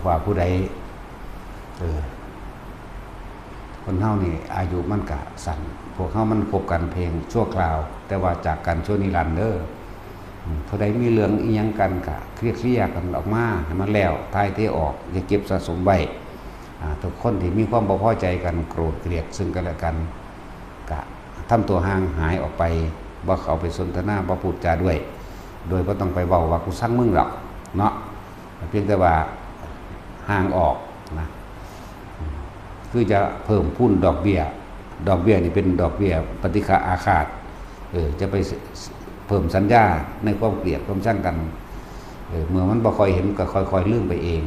ວ່າຜູ້ໃດ ເອີ ຄົນເຮົານີ້ອາຍຸມັນກະສັ້ນ, ພວກເຮົາມັນຄົບກັນພຽງຊົ່ວຄາວ, ແຕ່ວ່າຈາກກັນຊົ່ວນິລັນເດີ. ອືມ ຜູ້ໃດມີເລື່ອງອີ່ຫຍັງກັນກະເຄລຍໆກັນອອກມາໃຫ້ມັນແລ້ວ, ຖ່າຍເທອອກ, ຢ່າເກັບສະສົມໄວ້. ອາ ທຸກຄົນທີ່ມີຄວາມບໍ່ພໍໃຈກັນ, ໂກຣດເກລຽດເຊິ່ງກັນແລະກັນ, ກະທຳຕົວຫ່າງຫາຍອອກໄປ, ບໍ່ເຂົ້າໄປສົນທະນາ, ບໍ່ພູດຈາດ້ວຍ, ໂດຍບໍ່ຕ້ອງໄປເວົ້າວ່າ ກູຊັງມຶງດອກເນາະ. ພຽງແຕ່ວ່າຫ່າງອອກນະ, ຄືຈະເພີ່ມພູນດອກເບ້ຍ, ດອກເບ້ຍນີ້ເປັນດອກເບ້ຍປະຕິຄະອາຄາດ, ເອີ ຈະໄປ ເພີ່ມສັນຍາໃນຄວາມເກລຽດຄວາມຊັງກັນ, ເອີ ເມື່ອມັນບໍ່ຄ່ອຍເຫັນກໍຄ່ອຍໆລືມໄປເອງ.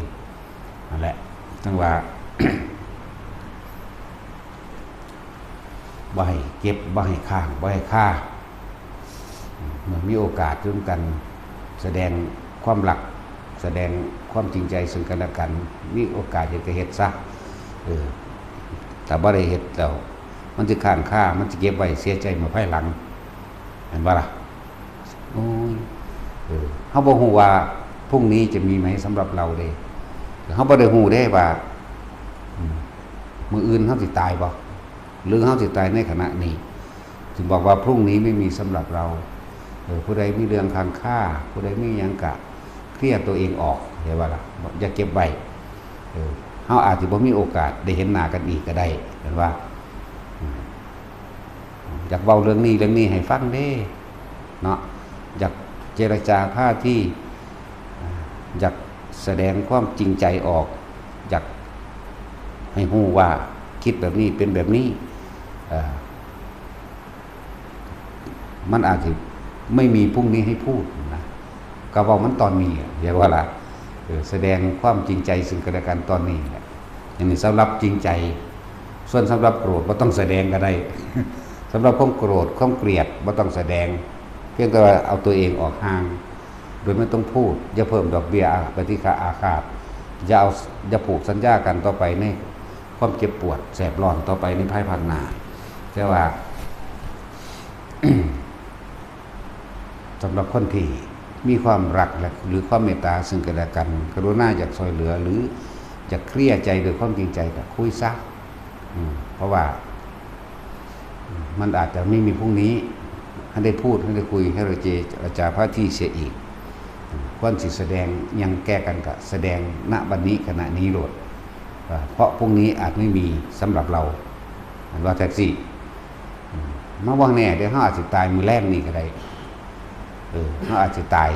ນັ້ນແຫຼະ ຈັ່ງວ່າ ບໍ່ໃຫ້ເກັບ, ບໍ່ໃຫ້ຄ້າງ, ບໍ່ໃຫ້ຄາ. ເມື່ອມີໂອກາດຢູ່ນຳກັນ, ສະແດງຄວາມຮັກ, ສະແດງຄວາມຈິງໃຈເຊິ່ງກັນແລະກັນ, ມີໂອກາດເຮັດກໍເຮັດຊະ. ເອີ ຖ້າບໍ່ໄດ້ເຮັດແລ້ວ ມັນຊິຄ້າງຄາ, ມັນຊິເກັບໄວ້ເສຍໃຈເມື່ອພາຍຫຼັງ, ແມ່ນບໍ່ລະ? ໂອ້ຍ ເອີ ເຮົາບໍ່ຮູ້ວ່າພລຸ່ງນີ້ຈະມີໄໝສຳລັບເຮົາເດ້. ເຮົາບໍ່ໄດ້ຮູ້ເດ້ວ່າ ອືມ ມື້ອື່ນເຮົາຊິຕາຍບໍ່ ຫຼືເຮົາຊິຕາຍໃນຂະນະນີ້. ຈຶ່ງບອກວ່າ พรุ่งนี้ไม่มีสำหรับเรา. ເອີ ຜູ້ໃດມີເລື່ອງຄ້າງຄາ, ຜູ້ໃດມີຫຍັງກະເຄລຍຕົວເອງອອກ, ເຫັນບໍ່ລະ? ຢ່າເກັບໄວ້. ເອີ ເຮົາອາດຊິບໍ່ມີໂອກາດໄດ້ເຫັນໜ້າກັນອີກກໍໄດ້, ເຫັນບໍ່? ອືມ ຢາກເວົ້າເລື່ອງນີ້ເລື່ອງນີ້ໃຫ້ຟັງເດ້ເນາະ, ຢາກເຈລະຈາພາທີ, ຢາກສະແດງຄວາມຈິງໃຈອອກ, ຢາກໃຫ້ຮູ້ວ່າຄິດແບບນີ້ເປັນແບບນີ້. ເອີ ມັນອາດຈະໄມ່ມີພລຸ່ງນີ້ໃຫ້ພູດນະ, ກໍເວົ້າມັນຕອນນີ້ ເຫັນບໍ່ລະ? ເອີ ສະແດງຄວາມຈິງໃຈເຊິ່ງກັນແລະກັນຕອນນີ້ແຫຼະ. ອັນນີ້ສຳລັບຈິງໃຈ. ສ່ວນສຳລັບໂກຣດບໍ່ຕ້ອງສະແດງກໍໄດ້. ສຳລັບຄວາມໂກຣດ, ຄວາມເກລຽດບໍ່ຕ້ອງສະແດງ, ພຽງແຕ່ວ່າເອົາຕົວເອງອອກຫ່າງ ໂດຍບໍ່ຕ້ອງພູດ. ຢ່າເພີ່ມດອກເບ້ຍປະຕິຄະອາຄາດ, ຢ່າເອົາ, ຢ່າຜູກສັນຍາກັນຕໍ່ໄປໃນຄວາມເຈັບປວດແສບຮ້ອນຕໍ່ໄປໃນພາຍພາກໜ້າ. ແຕ່ວ່າ ສຳລັບຄົນທີ່ມີຄວາມຮັກ ແລະ ຫຼື ຄວາມເມດຕາເຊິ່ງກັນແລະກັນ, ກະລຸນາຢາກຊ່ວຍເຫຼືອ ຫຼື ຢາກເຄລຍໃຈດ້ວຍຄວາມຈິງໃຈ ກະຄຸຍຊະ. ອືມ ເພາະວ່າ ອືມ ມັນອາດຈະໄມ່ມີພລຸ່ງນີ້. ໃຫ້ໄດ້ພູດ, ໃຫ້ໄດ້ຄຸຍ, ໃຫ້ໄດ້ເຈລະຈາພາທີເສຍອີກ. ຄວນຊິສະແດງຫຍັງແກ່ກັນ ກະສະແດງນະບັດນີ້ ຂະນະນີ້ໂລດ, ເພາະພລຸ່ງນີ້ອາດໄມ່ມີສຳລັບເຮົາ. ອັນວ່າແທັກຊີ ອືມ ມາຫວັງແນ່ເດ້, ເຮົາອາດຊິຕາຍມື້ແລງນີ້ກໍໄດ້. ເອີ ເຮົາອາດຊິຕາຍ,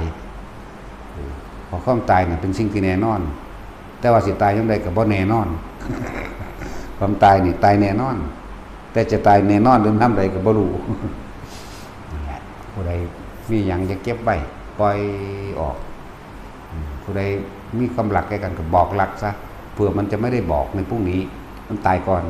ເອີ ເພາະຄວາມຕາຍນັ້ນເປັນສິ່ງທີ່ແນ່ນອນ, ແຕ່ວ່າຊິຕາຍຍາມໃດກໍບໍ່ແນ່ນອນ. ຄວາມຕາຍນີ້ຕາຍແນ່ນອນ, ແຕ່ຈະຕາຍແນ່ນອນຢູ່ຍາມໃດກໍບໍ່ຮູ້. ນັ້ນແຫຼະ, ຜູ້ໃດມີຫຍັງຢ່າເກັບໄວ້, ປ່ອຍອອກ. ອືມ ຜູ້ໃດມີຄວາມຮັກແກ່ກັນກໍບອກລັກຊະ, ເພື່ອມັນຈະໄມ່ໄດ້ບອກໃນພລຸ່ງນີ້, ມັນຕາຍກ່ອນ.